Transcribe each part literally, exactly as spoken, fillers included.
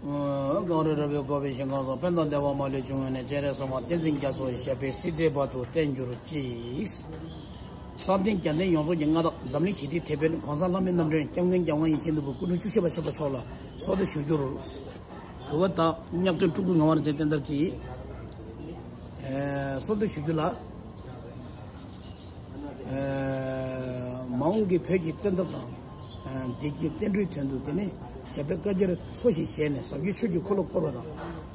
གངས་རི་ར་བས་བསྐོར་བའི་ཞིང་ཁམས་སུ། ཕན་དང་བདེ་བ་མ་ལུས་འབྱུང་བའི་གནས། སྤྱན་རས་གཟིགས་དབང་བསྟན་འཛིན་རྒྱ་མཚོ་ཡི། ཞབས་པད་སྲིད་མཐའི་བར་དུ་བརྟན་གྱུར་ཅིག། ས་སྟེང་རྒྱལ་བསྟན་ཡོངས་རྫོགས་ཀྱི་མངའ་བདག་འཛམ་གླིང་ཞི་བདེའི་དེད་དཔོན་༸གོང་ས་ལྷ་མིའི་རྣམ་འདྲེན་སྐྱབས་མགོན་༸རྒྱལ་དབང་ཡིད་བཞིན་ནོར་བུ་སྐུ་ཕྲེང་བཅུ་བཞི་པ་ཆེན་པོ་མཆོག་ལ་གསོལ་འདེབས་ཞུ་རྒྱུར། གུས་པ་དང་གཉགས་སྟོན་སྤྲུལ་སྐུ་ངག་དབང་རིག་འཛིན་བསྟན་དར་གྱིས། ཨེ། གསོལ་འདེབས་ཞུ་རྒྱུ་ལ། ཨེ། མ་འོངས་ཀྱི་བོད་ཀྱི་བསྟན་དར་དང་། ཨེ། བདེ་སྐྱིད་བསྟན་འགྲོའི་དོན་དུ། དེ་ནས་ཞབས་པད་བསྐལ་བརྒྱར་འཚོ་ཞིང་གཞེས་ནས་ཟབ་རྒྱས་ཆོས་ཀྱི་འཁོར་ལོ་བསྐོར་བ་དང་།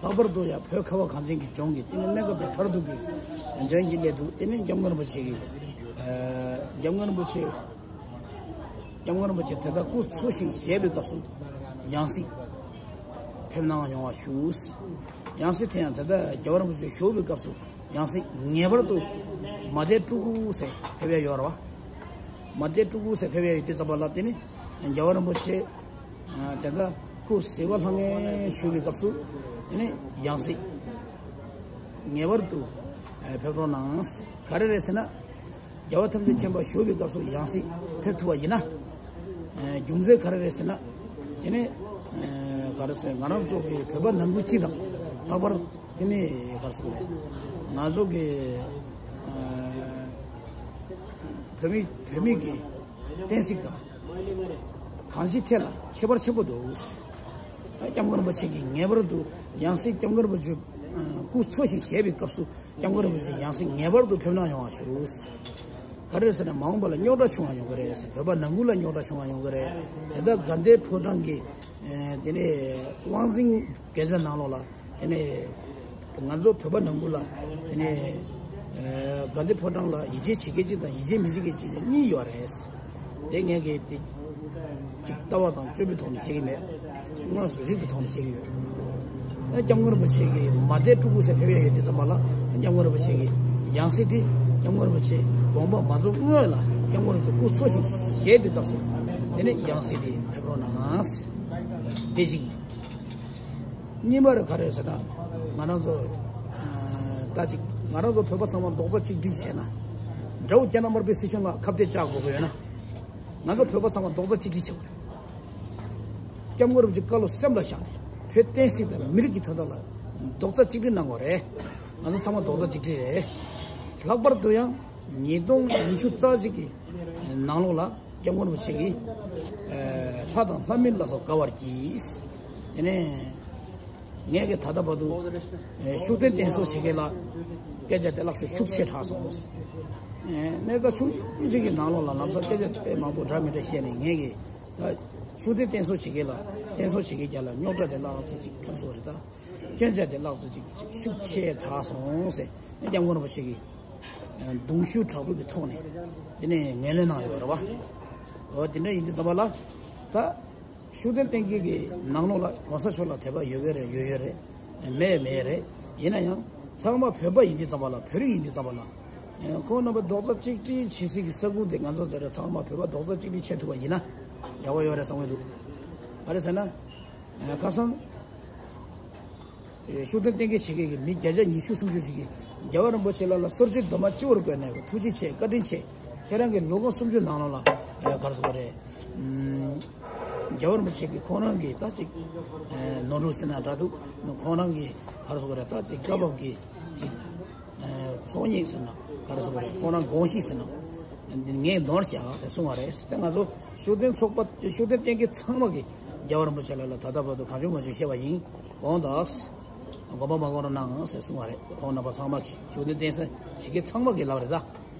ལྷག་པར་དུ་ཡང་བོད་ཁ་བ་གངས་ཅན་གྱི་ལྗོངས་ཀྱི། དེ་ནས་གནས་སྐབས་དང་མཐར་ཐུག་གི་འཇོན་གྱི་སླད་དུ། དེ་ནས་སྐྱབས་མགོན་རིན་པོ་ཆེ་གིས། ཨེ། སྐྱབས་མགོན་རིན་པོ་ཆེ། སྐྱབས་མགོན་རིན་པོ་ཆེ་དེ་ལྟར་སྐུ་འཚོ་ཞིང་གཞེས་པའི་སྐབས་སུ་ཡང་སྲིད་ཕེབས་གནང་ཡོང་བ་ཞུ། ཡང་སྲིད་དེ་ཡང་དེ་ལྟར་རྒྱལ་བ་རིན་པོ་ཆེ་བཞུགས་པའི་སྐབས་སུ་ཡང་སྲིད་ངེས་པར་དུ་མ་བསྡད་སྤྲུལ་སྐུ་ཟེར་ཕེབས་ཡ་ཡོད་རེད་བ། མ་བསྡད་སྤྲུལ་སྐུ་ཟེར་ཕེབས་ཡ་ཡོད་དུས་ཙམ་པ་ལ། དེ་ནི་རྒྱལ་བ་རིན་པོ་ཆེ་དེ་ལྟར་སྐུ་གཟི་བརྗིད་ལྷང་ངེར་བཞུགས་པའི་སྐབས་སུ། དེ་ནི་ཡང་སྲིད་ངེས་པར་དུ་ཕེབས་རོགས་གནང་། ག་རེ་རེད་ཟེར་ན། རྒྱལ་བ་ཐམས་ཅད་མཁྱེན་པ་བཞུགས་པའི་སྐབས་སུ་ཡང་སྲིད་ཕེབས་ཐུབ་པ་ཡིན་ན། ཨེ། རྒྱུ་མཚན་ག་རེ་རེད་ཟེར་ན། དེ་ནས། ཨེ། ག་རེ་ཟེར། ང་རང་ཚོ་གི་བོད་པ་ནང་ཁུལ་སྤྱི་དང་། ལྷག་པར་དེ་ནས་ག་རེ་ཟེར་དགོས་རེད། ང་ཚོ་གི། ཨེ། བོད་མི་བོད་མི་གི་བསྟན་སྲིད་དང་། གང་ཅིའི་ཐད་ལ་ཁྱད་པར་ཆེན་པོ་འདུག། ད་སྐྱབས་མགོན་རིན་པོ་ཆེ་གིས་ངེས་པར་དུ་ཡང་སྲིད་སྐྱབས་མགོན་རིན་པོ་ཆེ་སྐུ་འཚོ་ཞིང་གཞེས་པའི་སྐབས་སུ། སྐྱབས་མགོན་རིན་པོ་ཆེ་ཡང་སྲིད་ངེས་པར་དུ་ཕེབས་གནང་ཡོང་བ་ཞུ། ག་རེ་ཟེར་ན། མ་འོངས་པ་ལ་རྙོག་དྲ་བྱུང་བ་ཡོང་གི་རེད་ཟེར། བོད་པ་ནང་ཁུལ་ལ་རྙོག་དྲ་བྱུང་བ་ཡོང་གི་རེད། དེ་ལྟར་དགའ་ལྡན་ཕོ་བྲང་གི། ཨེ། དེ་ནས་དབང་འཛིན་སྒེར་རྩ་ནང་ལོགས་ལ། དེ་ནས་ང་ཚོ་བོད་པ་ནང་ཁུལ་ལ། དེ་ནས། ཨེ། དགའ་ལྡན་ཕོ་བྲང་ལ་ཡིད་ཆེས་བྱེད་མཁན་གཅིག་དང་ཡིད་ཆེས་མི་བྱེད་མཁན་གཅིག་གཉིས་ཡོད་རེད། དེ་ངས་གི་དེ་ཅིག་ལྟ་བ་དང་སྤྱོད་པའི་ཐོག་ནས་བཤད་ཀྱི་མེད། དངོས་སུ་རིགས་ཀྱི་ཐོག་ནས་བཤད་ཀྱི་ཡོད། ཨ། སྐྱབས་མགོན་རིན་པོ་ཆེ་གིས་མ་བསྡད་སྤྲུལ་སྐུ་ཟེར་ཕེབས་ཡ་ཡོད་དུས་ཙམ་པ་ལ། སྐྱབས་མགོན་རིན་པོ་ཆེ་གི་ཡང་སྲིད་དེ། སྐྱབས་མགོན་རིན་པོ་ཆེ་དགོངས་པ་མ་རྫོགས་སྔོན་ལ། སྐྱབས་མགོན་རིན་པོ་ཆེ་སྐུ་འཚོ་ཞིང་གཞེས་པའི་སྐབས་སུ། དེ་ནས་ཡང་སྲིད་དེ་ཕེབས་རོགས་གནང་། དེ་གཅིག་ཡིན། གཉིས་པ་རེ་ག་རེ་ཟེར་ན། ང་རང་ཚོ། ཨ། ད་ཅིག་ང་རང་ཚོ་བོད་པ་ཚང་མ་རྡོག་རྩ་གཅིག་སྒྲིལ་བྱས་ན། དགྲ་བོ་རྒྱ་ནག་དམར་པོའི་སྲིད་གཞུང་ལ་ཁ་གཏད་བཅག་དགོས་ཀྱི་ཡོད་ན། ང་ཚོ་བོད་པ་ཚང་མ་རྡོག་རྩ་གཅིག་སྒྲིལ་བྱེད་དགོས་རེད། སྐྱབས་མགོན་རིན་པོ་ཆེའི་བཀའ་སློབ་སེམས་ལ་བཞག་ནས། བོད་བསྟན་སྲིད་དང་མི་རིགས་ཀྱི་དོན་དག་ལ་རྡོག་རྩ་གཅིག་སྒྲིལ་གནང་དགོས་རེད། ང་ཚོ་ཚང་མ་རྡོག་རྩ་གཅིག་སྒྲིལ་རེད། ལྷག་པར་དུ་ཡང་ཉིས་སྟོང་ཉི་ཤུ་རྩ་གཅིག་གི་ནང་ལོགས་ལ། སྐྱབས་མགོན་རིན་པོ་ཆེ་གིས། ཨེ། ལྷ་དང་ལྷ་མིན་ལ་སོགས་དགའ་བར་གྱིས། དེ་ནས་ངས་ཀྱི་ད་ལྟ་བར་དུ། ཨེ། ཤུགས་ལྡན་བསྟེན་གསོལ་བྱེད་མཁན་ལ་སྐད་ཆ་དེ་ལགས་སོ་ཤུགས་ཆེ་དྲགས་སོང་། ཨེ། གནས་ཚང་ཆུང་ཆུང་ཅིག་གི་ནང་ལོགས་ལ་ལམ་སང་སྐད་ཆ་དཔེ་མང་པོ་འདྲ་མི་འདྲ་བཤད་ནས། ངས་ཀྱི་ད་ཤུགས་ལྡན་བསྟེན་གསོལ་བྱེད་མཁན་ལ། བསྟེན་གསོལ་བྱེད་མཁན་རྒྱ་ལ་རྙོག་དྲ་དེ་ལགས་སོ་ཅིག་ཁ་སོ་རེད། ད་སྐད་ཆ་དེ་ལགས་སོ་ཅིག་ཅིག་ཤུགས་ཆེ་དྲགས་སོང་ཟེར། སྐྱབས་མགོན་རིན་པོ་ཆེ་གིས། ཨ། གདུང་ཤུགས་དྲག་པོ་གི་ཐོག་ནས། དེ་ནས་ངོས་ལེན་གནང་ཡོད་རེད་བ། འོ། དེ་འདྲ་ཡིན་དུས་ཙམ་པ་ལ། ད་ཤུགས་ལྡན་བསྟེན་མཁན་གྱི་ནང་ལོགས་ལ་གོང་ས་མཆོག་ལ་དད་པ་ཡོད་ཀྱི་རེད། ཡོད་ཡོད་རེད། མེད་མེད་རེད། ཡིན་ན་ཡང་ཚང་མ་བོད་པ་ཡིན་དུས་ཙམ་པ་ལ། བོད་རིགས་ཡིན་དུས་ཙམ་པ་ལ། ཨ། ཁོང་རྣམ་པ་རྡོག་རྩ་གཅིག་སྒྲིལ་བྱེད་སྲིད་ཀྱི་ས་ཁུངས་དེ། ང་ཚོ་དེ་ར་ཚང་མ་བོད་པ་རྡོག་རྩ་གཅིག་སྒྲིལ་བྱེད་ཐུབ་པ་ཡིན་ན་ཡག་པོ་ཡོད་རེད་བསམ་གྱི་འདུག། ག་རེ་ཟེར་ན། ཨ། ཁ་སང་། ཤུགས་ལྡན་བསྟེན་མཁན་བྱེད་མཁན་གྱི་མི་བརྒྱ་ཆ་ཉི་ཤུ་སུམ་ཅུ་ཅིག་གིས་རྒྱལ་བ་རིན་པོ་ཆེ་ལགས་ལ་གསོལ་ཇ་དུ་མ་སྤྱི་བོར་བཀོད་ནས། ཐུགས་རྗེ་ཆེ། བཀའ་དྲིན་ཆེ། ཁྱེད་རང་གི་ལོ་ངོ་སུམ་ཅུ་ནང་ལོགས་ལ། ཨ། ག་རེ་ཟེར་དགོས་རེད། ཨམ། རྒྱལ་བ་རིན་པོ་ཆེ་གིས་ཁོང་རང་གི་ད་ཅིག། ཨ། ནོར་འཁྲུལ་ཟེར་ན་འདྲ་འདུག། ཁོང་རང་གི་ག་རེ་ཟེར་དགོས་རེད། ད་ཅིག་བཀའ་བབས་ཀྱི་ཅིག། ཨ། ཚོགས་གཉིས་ཟེར་ན་ག་རེ་ཟེར་དགོས་རེད། ཁོང་རང་དགོངས་གཞི་ཟེར་ན། ངས་ནོར་བཞག་ཟེར་གསུངས་པ་རེད། དེ་ང་ཚོ་ཤུགས་ལྡན་ཚོགས་པ། ཤུགས་ལྡན་བསྟེན་མཁན་ཚང་མ་གིས་རྒྱལ་བ་རིན་པོ་ཆེ་ལགས་ལ་ད་ལྟ་བར་དུ་གང་བྱུང་མང་བྱུང་བཤད་པ་ཡིན། དགོངས་དག། དགོངས་པ་མ་དགོངས་རོགས་གནང་ཟེར་གསུངས་པ་རེད། ཁོང་རྣམ་པ་ཚང་མ་གིས། ཤུགས་ལྡན་བསྟེན་གསོལ་བྱེད་མཁན་ཚང་མ་གིས་ལབ་རེད་ད།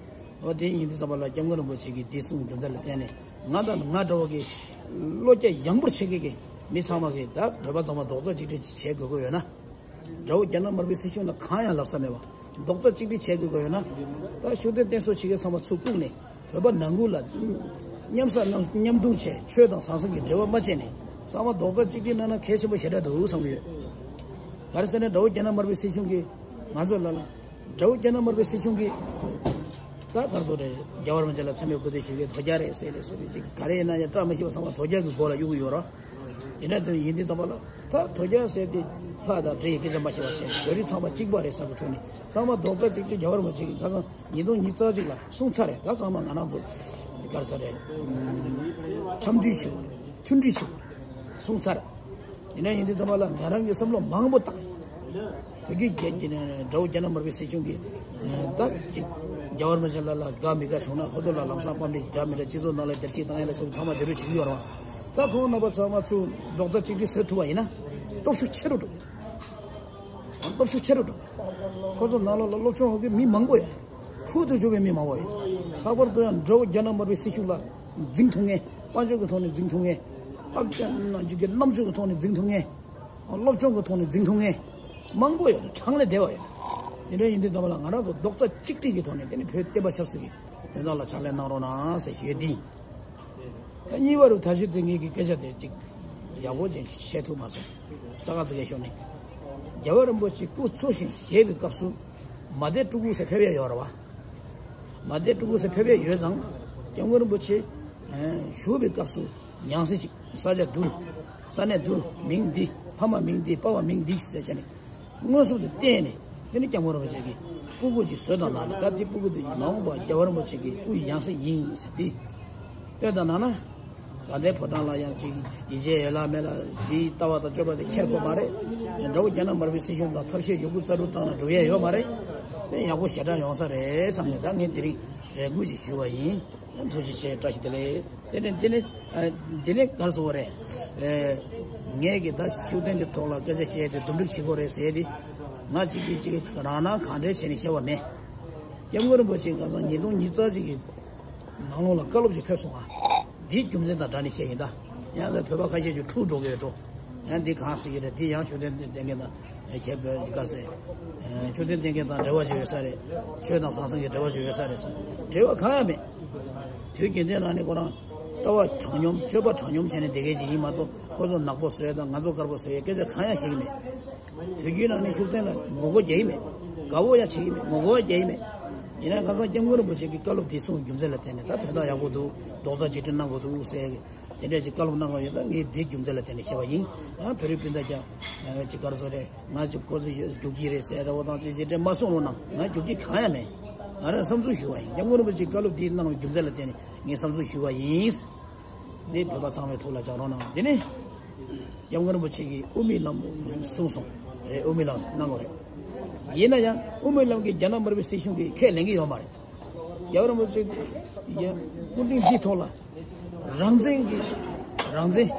འོ། དེ་ཡིན་དུས་ཙམ་པ་ལ་སྐྱབས་མགོན་རིན་པོ་ཆེ་གིས་འདི་གསུངས་རྒྱུ་མཚན་ལ་བརྟེན་ནས། ང་དང་ང་འདྲ་བོ་གི་བློ་རྒྱ་ཡངས་པོར་བྱེད་མཁན་གྱི་མི་ཚང་མ་གིས། ད་བོད་པ་ཚང་མ་རྡོག་རྩ་གཅིག་སྒྲིལ་བྱེད་དགོས་ཀྱི་ཡོད་ན། དགྲ་བོ་རྒྱ་ནག་དམར་པོའི་སྲིད་གཞུང་ལ་གང་ཡང་ལབ་ས་མེད་པ། རྡོག་རྩ་གཅིག་སྒྲིལ་བྱེད་དགོས་ཀྱི་ཡོད་ན། ད་ཤུགས་ལྡན་བསྟེན་གསོལ་བྱེད་མཁན་ཚང་མ་ཚུར་བཀུག་ནས། བོད་པ་ནང་ཁུལ་ལ་མཉམ་བསགས་མཉམ་མཉམ་བརྡུང་བྱས། ཆོས་དང་ཟང་ཟིང་གི་འབྲེལ་བ་མ་བྱས་ནས། ཚང་མ་རྡོག་རྩ་གཅིག་སྒྲིལ་གནང་ན་གལ་ཆེན་པོ་ཞེ་དྲག་འདུག་བསམ་གྱི་ཡོད། ག་རེ་ཟེར་ན། དགྲ་བོ་རྒྱ་ནག་དམར་པོའི་སྲིད་གཞུང་གིས་ང་ཚོ་ལ་ལ། དགྲ་བོ་རྒྱ་ནག་དམར་པོའི་སྲིད་གཞུང་གིས། ད་ག་རེ་ཟེར་དགོས་རེད། རྒྱལ་བ་རིན་པོ་ཆེ་ལ་མཚན་སྨད་གུས་འདུད་ཞུ་མཁན་དོལ་རྒྱལ་རེད་ཟེར་ལས་སོགས་པའི་ཅིག། ག་རེ་ཡིན་ན་ཡང་བཀྲ་མི་ཤིས་པ་ཚང་མ་དོལ་རྒྱལ་གྱི་མགོ་ལ་གཡུག་གི་ཡོད་རེད། ཡིན་ན་ཚོ་ཡིན་དུས་ཙམ་པ་ལ། ད་དོལ་རྒྱལ་ཟེར་དེ་ལྷ་དང་འདྲེ་ཡི་སྐད་ཆ་མ་བཤད་པ་བྱས། བོད་རིགས་ཚང་མ་གཅིག་པ་རེད་བསམ་པའི་ཐོག་ནས། ཚང་མ་རྡོག་རྩ་གཅིག་སྒྲིལ་རྒྱལ་བ་རིན་པོ་ཆེ་གིས་ཁ་སང་ཉིས་སྟོང་ཉི་ཤུ་རྩ་གཅིག་ལ་གསུངས་ཚར་རེད། ད་ཚང་མ་ང་རང་ཚོ་ག་རེ་ཟེར་རེད། འཆམ་མཐུན་ཞུ་བ་རེད། མཐུན་སྒྲིལ་ཞུ་བ་རེད། གསུངས་ཚར། ཡིན་ན་ཡིན་དུས་ཙམ་པ་ལ་ང་རང་གི་བསམ་བློ་མང་པོ་བཏང་། དེ་གི་རྒྱ་རྒྱ་དགྲ་བོ་རྒྱ་ནག་དམར་པོའི་སྲིད་གཞུང་གིས་ད་ཅིག་རྒྱལ་བ་རིན་པོ་ཆེ་ལ་ལ་དགའ་མི་དགའ་བྱུང་ན་ཁོ་ཚོ་ལ་ལམ་སང་དཔའ་མེད་རྒྱ་མི་འདྲ་སྤྱི་ཚོགས་ནང་ལ་བསྡད་ཅིག་བཏང་ཡ་ལ་སོགས་ཚང་མ་དེ་རུ་བྱེད་ཀྱི་ཡོད་རེད་བ། ད་ཁོང་རྣམ་པ་ཚང་མ་ཚུར་རྡོག་རྩ་གཅིག་སྒྲིལ་བཟོ་ཐུབ་པ་ཡིན་ན་སྟོབས་ཤུགས་ཆེ་རུ་འགྲོ། སྟོབས་ཤུགས་ཆེ་རུ་འགྲོ། ཁོ་ཚོ་ནང་ལོགས་ལ་སློབ་སྦྱོང་འོག་གི་མི་མང་པོ་ཡོད། ཕུལ་དུ་བྱུང་བའི་མི་མང་པོ་ཡོད། ལྷག་པར་དུ་ཡང་དགྲ་བོ་རྒྱ་ནག་དམར་པོའི་སྲིད་གཞུང་ལ་འཛིང་ཐུབ་མཁན། དཔལ་འབྱོར་གྱི་ཐོག་ནས་འཛིང་ཐུབ་མཁན། སྟབས་ཀྱིས་རྣམ་འགྱུར་གྱི་རྣམ་དཔྱོད་ཀྱི་ཐོག་ནས་འཛིང་ཐུབ་མཁན། སློབ་སྦྱོང་གི་ཐོག་ནས་འཛིང་ཐུབ་མཁན་མང་པོ་ཡོད། གྲངས་ལས་འདས་པ་ཡོད། དེ་འདྲ་ཡིན་དུས་ཙམ་པ་ལ་ང་རང་ཚོ་རྡོག་རྩ་གཅིག་སྒྲིལ་གྱི་ཐོག་ནས་དེ་ནི་བོད་བསྟན་པ་ཆབ་སྲིད་ཀྱི་དོན་དག་ལ་ཕྱག་ལས་གནང་རོགས་གནང་ཟེར་ཞུ་ཡས་འདི་ཡིན། ད་གཉིས་པ་རུ་ད་གཞི་དེ་ངེད་ཀྱི་སྐད་ཆ་དེ་གཅིག་ཡག་པོ་ཅིག་བཤད་ཐུབ་མ་སོང་། རྩ་ཁ་ཙི་གེ་ཤོར་ནས། རྒྱལ་བ་རིན་པོ་ཆེ་སྐུ་འཚོ་ཞིང་གཞེས་པའི་སྐབས་སུ་མ་དད་སྤྲུལ་སྐུ་ཟེར་ཕེབས་ཡ་ཡོད་རེད་བ། མ་དད་སྤྲུལ་སྐུ་ཟེར་ཕེབས་ཡ་ཡོད་ཙང་སྐྱབས་མགོན་རིན་པོ་ཆེ་བཞུགས་པའི་སྐབས་སུ་ཡང་སྲིད་ཅིག་ས་ཆ་བསྡུར། ས་གནས་བསྡུར། མིང་འདི། ཕ་མ་མིང་འདི། པ་ཕ་མིང་འདི་ཟེར་བྱས་ནས། མངོན་སུམ་དུ་བསྟན་ནས་དེ་ནི་སྐྱབས་མགོན་རིན་པོ་ཆེ་གིས་སྤུ་གུ་ཅིག་བཟོས་དང་ལ་ནི་ད་དེ་སྤུ་གུ་དེ་མ་འོངས་པར་རྒྱལ་བ་རིན་པོ་ཆེ་གི་སྐུའི་ཡང་སྲིད་ཡིན་ཟེར་ཏེ་སྟོན་དང་ལ་ན། དགའ་ལྡན་ཕོ་བྲང་ལ་ཡང་ཅིག་ཡིད་ཆེས་ཡོད་ལ་མེད་ལ་དེའི་ལྟ་བ་དང་སྤྱོད་པ་དེ་ཁྱེར་དགོས་མ་རེད། དགྲ་བོ་རྒྱ་ནག་དམར་པོའི་སྲིད་གཞུང་དང་ཐབས་ཤེས་ཡོད་རྒུ་རྩལ་སྤྲུགས་བཏང་ན་འགྲུབ་ཡས་ཡོད་མ་རེད། དེ་ཡག་པོ་ཞེ་དྲག་ཡོང་ས་རེད་བསམ་ནས་ད་ངས་དེ་རིང་རེ་སྐུལ་ཞིག་ཞུ་བ་ཡིན། ཐུགས་རྗེ་ཆེ། བཀྲ་ཤིས་བདེ་ལེགས། དེ་ནས་དེ་ནས་ཨ། དེ་ནས་ག་རེ་ཟེར་དགོས་རེད། ཨེ། ངས་ཀྱི་ད་ཤུགས་ལྡན་གྱི་ཐོག་ལ་སྐད་ཆ་བཤད་དེ་འདུམ་འགྲིག་བྱེད་དགོས་རེད་ཟེར་ཏེ། ང་གཅིག་གིས་གཅིག་གིས་རང་སྣང་གང་འདྲ་བྱས་ནས་བཤད་པ་མེད། སྐྱབས་མགོན་རིན་པོ་ཆེ་ཁ་སང་ཉིས་སྟོང་ཉི་ཤུ་རྩ་གཅིག་གི་ནང་ལོགས་ལ་བཀའ་སློབ་ཅིག་ཕེབས་སོང་ང་། འདིའི་རྒྱུ་མཚན་དང་སྦྲགས་ནས་བཤད་ཡིན་ད། ཡང་ད་བོད་པ་ཁ་ཤས་ཀྱིས་འཁྲུག་འགྲོ་གི་ཡོད་འགྲོ། ཡང་འདི་གང་ཟེར་གྱི་རེད། འདི་ཡང་ཤུགས་ལྡན་བསྟེན་མཁན་དང་། ཁྱེད་བོད་ཀྱི་བཀའ་སྲས། ཆོས་ལྡན་བསྟེན་མཁན་དང་འབྲེལ་བ་ཅིག་ཡོད་ས་རེད། ཆོས་དང་ཟང་ཟིང་གི་འབྲེལ་བ་ཅིག་ཡོད་ས་རེད་ཟེར། འབྲེལ་བ་གང་ཡང་མེད། དུས་རྒྱུན་དུ་ནང་ནས་ཁོ་རང་ལྟ་བ་དྲང་སྙོམས། སྤྱོད་པ་དྲང་སྙོམས་བྱས་ནས་བསྡད་མཁན་ཅིག་ཡིན་མ་གཏོགས། ཁོ་ཚོ་ནག་པོ་བཟོས་དང་ང་ཚོ་དཀར་པོ་བཟོས་ཡའི་སྐད་ཆ་གང་ཡང་བཤད་ཀྱི་མེད། དུས་རྒྱུན་ནང་ནས་ཤུགས་ལྡན་ལ་ངོ་རྒོལ་རྒྱག་གི་མེད། དགའ་བོ་ཡང་བྱེད་ཀྱི་མེད། ངོ་རྒོལ་རྒྱག་གི་མེད། ཡིན་ནའང་ཁ་སང་སྐྱབས་མགོན་རིན་པོ་ཆེ་གིས་བཀའ་སློབ་འདི་གསུངས་རྒྱུ་མཚན་ལ་བརྟེན་ནས་ད་དོན་དག་ཡག་པོ་འདུག་རྡོག་རྩ་གཅིག་སྒྲིལ་གནང་དགོས་འདུག་ཟེར། དེ་འདྲ་ཅིག་བཀའ་སློབ་གནང་གི་ཡོད་ན་ངས་འདིའི་རྒྱུ་མཚན་ལ་བརྟེན་ནས་བཤད་པ་ཡིན། ཡང་བོད་རིགས་སྤུན་ཟླ་ཀྱང་ཅིག་ག་རེ་ཟེར་རེད། ང་ཅིག་ཁོ་ཚོ་རྒྱུག་གི་རེད་ཟེར་རེ་བ་དང་ཅིག་ཅིག་དེ་མ་གསུང་རོགས་གནང་། ང་རྒྱུག་གི་གང་ཡང་མེད། ང་རང་བསམ་ཚུལ་ཞུ་བ་ཡིན། སྐྱབས་མགོན་རིན་པོ་ཆེས་བཀའ་སློབ་འདི་གནང་བའི་རྒྱུ་མཚན་ལ་བརྟེན་ནས་ངས་བསམ་ཚུལ་ཞུ་བ་ཡིན། འདི་བོད་པ་ཚང་མའི་ཐུགས་ལ་འཇགས་རོགས་གནང་། དེ་ནས་སྐྱབས་མགོན་རིན་པོ་ཆེ་གིས་དབུ་མའི་ལམ་གསུངས་སོང་རེད། དབུ་མའི་ལམ་གནང་དགོས་རེད། ཡིན་ན་ཡང་དབུ་མའི་ལམ་གྱིས་རྒྱ་ནག་དམར་པོའི་སྲིད་གཞུང་གིས་ཁས་ལེན་གྱི་ཡོད་མ་རེད། རྒྱལ་བ་རིན་པོ་ཆེ་ཡ་སྐུ་དྲིན་འདིའི་ཐོག་ལ་རང་བཙན་གྱི་རང་བཙན།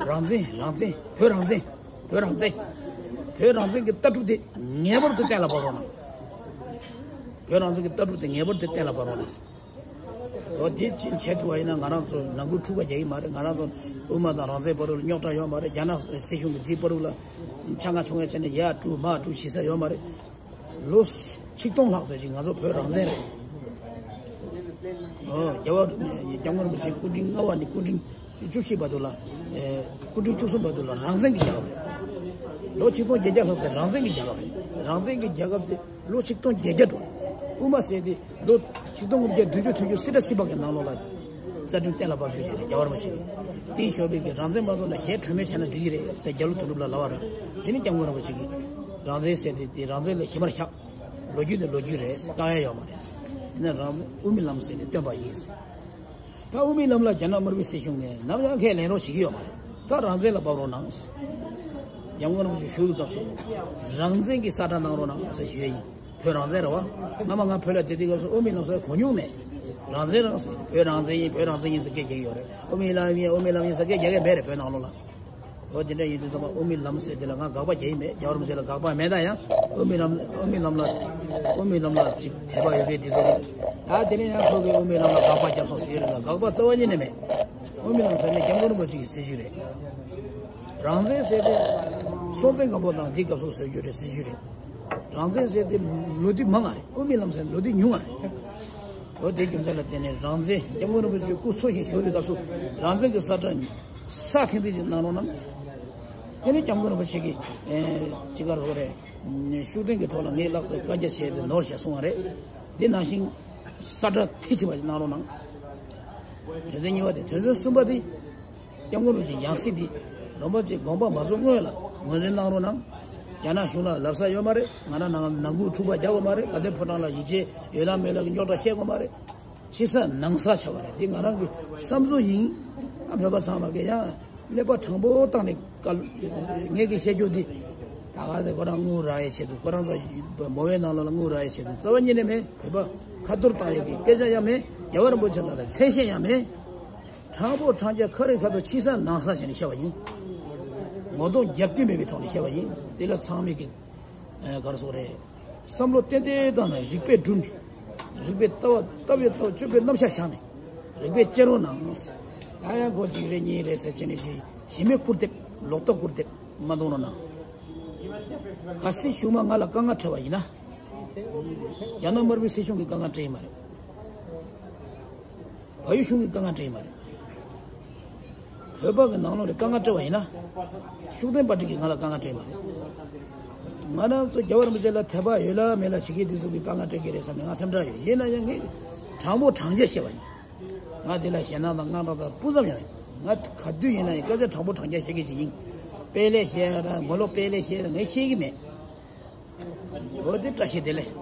རང་བཙན། རང་བཙན། བོད་རང་བཙན། བོད་རང་བཙན། བོད་རང་བཙན་གྱི་ལྟ་གྲུབ་དེ་ངེས་པར་དུ་གཏན་ལ་ཕབ་རོགས་གནང་། བོད་རང་བཙན་གྱི་ལྟ་གྲུབ་དེ་ངེས་པར་དུ་གཏན་ལ་ཕབ་རོགས་གནང་། འོ་དེ་ཅི་བྱེད་ཐུབ་པ་ཡིན་ན་ང་རང་ཚོ་ནང་ཁུལ་འཁྲུག་པ་རྒྱག་གི་མ་རེད། ང་རང་ཚོ་དབུ་མ་དང་རང་བཙན་བར་དུ་རྙོག་དྲ་ཡོད་མ་རེད། རྒྱ་ནག་སྲིད་གཞུང་གིས་དེའི་བར་དུ་ལ་ཆ་ང་ཆུང་ངེ་བྱས་ནས་ཡར་དཀྲུག་མར་དཀྲུག་བྱེད་ས་ཡོད་མ་རེད། ལོ་ཆིག་སྟོང་ལྷག་ཙམ་ཅིག་ང་ཚོ་བོད་རང་བཙན་རེད། ཨོ་རྒྱལ་བ་སྐྱབས་མགོན་རིན་པོ་ཆེ་སྐུ་ཕྲེང་ལྔ་པ་ནས་སྐུ་ཕྲེང་བཅུ་བཞི་བར་དུ་ལ། ཨེ། སྐུ་ཕྲེང་བཅུ་གསུམ་བར་དུ་ལ་རང་བཙན་གྱི་རྒྱལ་ཁབ་རེད། ལོ་ཆིག་སྟོང་བརྒྱད་བརྒྱ་ལྷག་ཙམ་རང་བཙན་གྱི་རྒྱལ་ཁབ་རེད། རང་བཙན་གྱི་རྒྱལ་ཁབ་དེ་ལོ་ཆིག་སྟོང་བརྒྱད་བརྒྱ་འགྲོ། དབུ་མ་ཟེར་དེ་ལོ་ཆིག་སྟོང་དགུ་བརྒྱ་བདུན་ཅུ་དོན་བདུན་སྲིད་ཁྲ་སྲིད་འབངས་ཀྱི་ནང་ལོགས་ལ་རྩ་ཁྲིམས་གཏན་ལ་ཕབ་རྒྱུ་བྱས་ནས་རྒྱལ་བ་རིན་པོ་ཆེ་གིས། དེའི་ཞོར་པའི་གི་རང་བཙན་མ་གཏོགས་ན་གཞན་གྲོས་མོལ་བྱས་ན་འགྲིག་གི་རེད་ཟེར་རྒྱ་ལོ་དོན་གྲུབ་ལ་ལབ་པ་རེད། དེ་ནི་སྐྱབས་མགོན་རིན་པོ་ཆེ་གིས་རང་བཙན་ཟེར་དེ་དེ་རང་བཙན་ལས་གཞན་པར་བཞག་ལོ་རྒྱུས་ནི་ལོ་རྒྱུས་རེད། བཀག་ཡ་ཡོད་མ་རེད། ཡིན་ན་རང་བཙན་དབུ་མའི་ལམ་ཟེར་དེ་བཏོན་པ་ཡིན། ད་དབུ་མའི་ལམ་ལ་རྒྱ་ནག་དམར་པོའི་སྲིད་གཞུང་ནས་ནམ་ཡང་ཁས་ལེན་རོགས་བྱེད་ཀྱི་ཡོད་མ་རེད། ད་རང་བཙན་ལ་བབས་རོགས་གནང་། སྐྱབས་མགོན་རིན་པོ་ཆེ་བཞུགས་པའི་སྐབས་སུ་རང་བཙན་གྱི་ས་ཁྲ་གནང་རོགས་གནང་ཟེར་ཞུ་ཡ་ཡིན། བོད་རང་བཙན་རེད་བ། སྔ་མ་ང་བོད་ལ་བསྡད་དུས་སྐབས་སུ་དབུ་མའི་ལམ་ཟེར་གོ་མྱོང་མེད། རང་བཙན་རང་ཟེར། བོད་རང་བཙན་ཡིན། བོད་རང་བཙན་ཡིན་ཟེར་སྐད་རྒྱག་གི་ཡོད་རེད། དབུ་མའི་ལམ་ཡིན། དབུ་མའི་ལམ་ཡིན་ཟེར་སྐད་རྒྱག་གི་མེད་རེད་བོད་ནང་ལོགས་ལ། འོ་དེ་འདྲ་ཡིན་དུས་ཙམ་པ་དབུ་མའི་ལམ་ཟེར་དེ་ལ་ང་དགག་པ་རྒྱག་གི་མེད། རྒྱལ་བ་རིན་པོ་ཆེ་ལ་དགག་པ་མེད། ད་ཡང་དབུ་མའི་ལམ། དབུ་མའི་ལམ་ལ། དབུ་མའི་ལམ་ལ་ཅིག་དད་པ་ཡོད་མཁན་དེ་ཚོ་གིས། ད་དེ་ནས་ཡང་ཁོ་གིས་དབུ་མའི་ལམ་ལ་དགག་པ་བརྒྱབ་སོང་ཟེར་གྱི་རེད་ལ། དགག་པ་རྩ་བ་ཉིད་ནས་མེད། དབུ་མའི་ལམ་ཟེར་ནི་སྐྱབས་མགོན་རིན་པོ་ཆེ་གི་སྲིད་བྱུས་རེད། རང་བཙན་ཟེར་དེ་སྲོང་བཙན་སྒམ་པོ་དང་དེའི་སྐབས་སུ་བཟོས་རྒྱུ་རེད། སྲིད་བྱུས་རེད། རང་བཙན་ཟེར་དེ་ལོ་དུས་མང་ང་རེད། དབུ་མའི་ལམ་ཟེར་ལོ་དུས་ཉུང་ང་རེད། འོ་དེ་རྒྱུ་མཚན་ལ་བརྟེན་ནས་རང་བཙན། སྐྱབས་མགོན་རིན་པོ་ཆེ་སྐུ་འཚོ་ཞིང་བཞུགས་པའི་སྐབས་སུ་རང་བཙན་གྱི་ས་ཁྲ་ས་ཐེངས་ཐེངས་ཅིག་གནང་རོགས་གནང་། དེ་ནས་སྐྱབས་མགོན་རིན་པོ་ཆེ་གིས་ཅི་ག་རེ་རེད། ཤུགས་ལྡན་གྱི་ཐོག་ལ་ངས་ལྷག་ཙམ་བཀའ་རྒྱ་བྱས་ཏེ་ནོར་བཞག་གསུང་བ་རེད། འདི་ནང་བཞིན་ས་ཁྲ་ཐེངས་གཅིག་པ་ཞིག་གནང་རོགས་གནང་། དོན་ཚན་གཉིས་པ་དེ། དོན་ཚན་གསུམ་པ་དེ། སྐྱབས་མགོན་རིན་པོ་ཆེའི་ཡང་སྲིད་འདི་རིན་པོ་ཆེ་དགོངས་པ་མ་རྫོགས་སྔོན་ལ་ངོས་འཛིན་གནང་རོགས་གནང་། རྒྱ་ནག་གཞུང་ལ་ལབ་ས་ཡོད་མ་རེད། ང་རང་ནང་ནང་ཁུལ་འཁྲུག་པ་རྒྱག་དགོས་མ་རེད། དགའ་ལྡན་ཕོ་བྲང་ལ་ཡིད་ཆེས་ཡོད་ལ་མེད་ལ་གི་རྙོག་དྲ་བཤད་དགོས་མ་རེད། ཕྱི་ས་ནང་ས་ཆགས་པ་རེད། འདི་ང་རང་གི་བསམ་ཚུལ་ཡིན། ཨ་བོད་པ་ཚང་མ་གིས་ཡང་ ཀླད་པ་དྲང་པོ་བཏང་ནས་བཀའ་ངས་ཀྱིས་བཤད་རྒྱུ་འདི་ད་ག་ཟེ་ཁོ་རང་དངུལ་རག་ཡས་ཆེད་དུ། ཁོ་རང་ཚོ་མོ་བའི་ནང་ལོགས་ལ་དངུལ་རག་ཡས་ཆེད་དུ་རྩ་བ་ཉིད་ནས་མེད། བོད་པ་ཁ་ཐོར་བཏང་ཡས་ཀྱི་སྐད་ཆ་ཡང་མེད། རྒྱལ་བ་རིན་པོ་ཆེ་ལ་ལ་མཚན་ཤས་ཡང་མེད། དྲང་པོ་དྲང་རྒྱ་ཁ་རི་ཁ་ཐོག་ཕྱི་ས་ནང་ས་བྱས་ནས་བཤད་པ་ཡིན། ངོ་གདོང་རྒྱབ་བསྟུན་མེད་པའི་ཐོག་ནས་བཤད་པ་ཡིན། དེ་ལ་ཚང་མས་ཀྱི་ཨ་ག་རེ་ཟེར་དགོས་རེད། བསམ་བློ་ཏན་ཏན་བཏང་ནས་རིགས་པས་བསྒྲུབས་ནས། རིགས་པས་ལྟ་བ་ལྟ་བའི་ལྟ་བ་སྤྱོད་པའི་རྣམ་གཞག་བཞག་ནས། རིགས་པས་དཔྱད་རོགས་གནང་། ད་ཡང་ཁོ་གཅིག་རེད་གཉིས་རེད་ཟེར་བྱས་ནས་ཀྱི་ཞི་མོལ་སྐུར་འདེབས། ལོག་རྟོག་སྐུར་འདེབས་མ་གཏོང་རོགས་གནང་། གལ་སྲིད་གཞུག་མ་ང་ལ་དཀའ་ངལ་འཕྲད་པ་ཡིན་ན། རྒྱ་ནག་དམར་པོའི་སྲིད་གཞུང་གིས་དཀའ་ངལ་འཕྲད་ཡིན་མ་རེད། བལ་ཡུལ་གཞུང་གིས་དཀའ་ངལ་འཕྲད་ཡིན་མ་རེད། བོད་པ་གི་ནང་ལོགས་ལ་དཀའ་ངལ་འཕྲད་པ་ཡིན་ན། ཤུགས་ལྡན་པ་ཊི་གིས་ང་ལ་དཀའ་ངལ་འཕྲད་ཡིན་མ་རེད། ང་རང་ཚོ་རྒྱལ་བ་རིན་པོ་ཆེ་ལ་དད་པ་ཡོད་ལ་མེད་ལ་ཕྱི་རྒྱལ་དེ་ཚོ་གིས་དཀའ་ངལ་འཕྲད་ཀྱི་རེད་བསམ་ནས་ང་སེམས་ཁྲལ་ཡོད། ཡིན་ན་ཡང་ངས་དྲང་པོ་དྲང་རྒྱ་བཤད་པ་ཡིན། ང་དེ་ལ་ཞེད་སྣང་དང་དངངས་སྐྲག་དང་སྤུ་ཙམ་ཡང་མེད། ང་ག་དུས་ཡིན་ན་ཡང་སྐད་ཆ་དྲང་པོ་དྲང་རྒྱ་བཤད་མཁན་ཅིག་ཡིན། དཔེ་ལས་བཤད་ཡ་དང་ངོ་ལོག་དཔེ་ལས་བཤད་ཡ་དང་ངས་བཤད་ཀྱི་མེད། འོ་དེ་བཀྲ་ཤིས་བདེ་ལེགས།